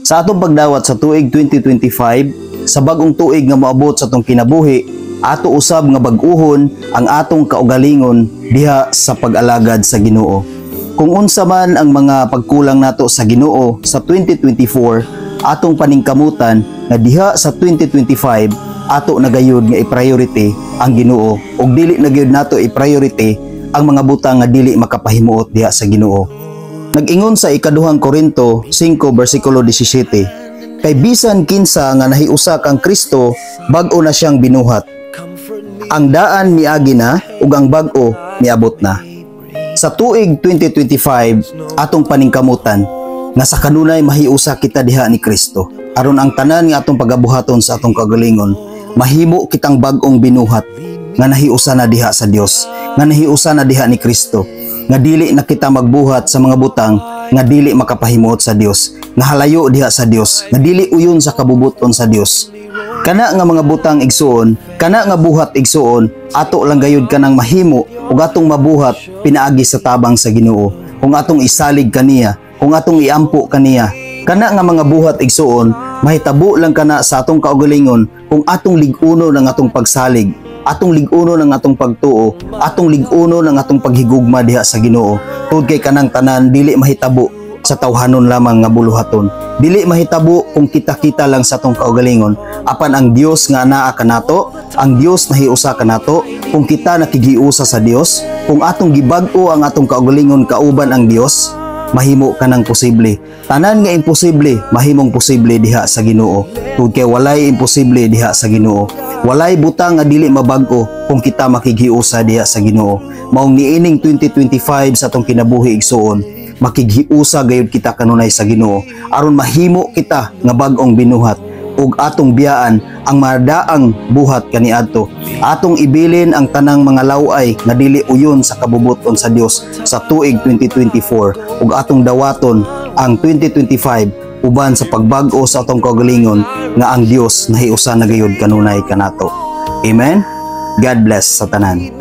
Sa atong pagdawat sa tuig 2025, sa bagong tuig nga moabot sa atong kinabuhi, ato usab nga bag-uhon ang atong kaugalingon diha sa pag-alagad sa Ginoo. Kung unsa man ang mga pagkulang nato sa Ginoo sa 2024, atong paningkamutan nga diha sa 2025 ato na gayud nga i-priority ang Ginoo ug dili na gayud nato i-priority ang mga butang nga dili makapahimuot diha sa Ginoo. Nag-ingon sa Ikaduhang Korinto 5 bersikulo 17, "Kay bisan kinsa nga nahiusa kang Kristo, bag-o na siyang binuhat. Ang daan miagi na ug ang bag-o miabot na." Sa tuig 2025, atong paningkamutan nga sa kanunay mahiusa kita diha ni Kristo. Aron ang tanan nga atong pagabuhaton sa atong kagalingon, mahimo kitang bag-ong binuhat nga nahiusa na diha sa Dios, nga nahiusa na diha ni Kristo, nga dili na kita magbuhat sa mga butang nga dili makapahimuot sa Dios, nga halayo diha sa Dios, nga dili uyon sa kabubuton sa Dios. Kana nga mga butang, igsuon, kana nga buhat, igsuon, ato lang gayud kanang mahimo ug atong mabuhat pinaagi sa tabang sa Ginoo. Kung atong isalig kaniya, kung atong iampo kaniya, kana nga mga buhat, igsuon, mahitabo lang kana sa atong kaugalingon kung atong lig-uno ng atong pagsalig, atong lig-uno ng atong pagtuo, atong lig-uno ng atong paghigugma diha sa Ginoo. Tungod kay kanang tanan dili mahitabo sa tawhanon lamang nga buluhaton. Dili mahitabo kung kita-kita lang sa atong kaugalingon. Apan ang Dios nga anaa kanato, ang Dios nahiusa kanato, kung kita nakighiusa sa Dios, kung atong gibag-o ang atong kaugalingon kauban ang Dios, mahimo kanang posible. Tanan nga imposible, mahimong posible diha sa Ginoo. Tungod kay walay imposible diha sa Ginoo. Walay butang nga dili mabag-o kung kita makighiusa diha sa Ginoo. Maong niining 2025 sa atong kinabuhi, igsuon, makighiusa gayud kita kanunay sa Ginoo aron mahimo kita nga bag-ong binuhat ug atong biyaan ang madaang buhat kaniadto. Atong ibilin ang tanang mga laway nga dili uyon sa kabubuton sa Dios sa tuig 2024 ug atong dawaton ang 2025 uban sa pagbag-o sa atong kaugalingon nga ang Dios nahiusa na gayud kanunay kanato. Amen. God bless sa tanan.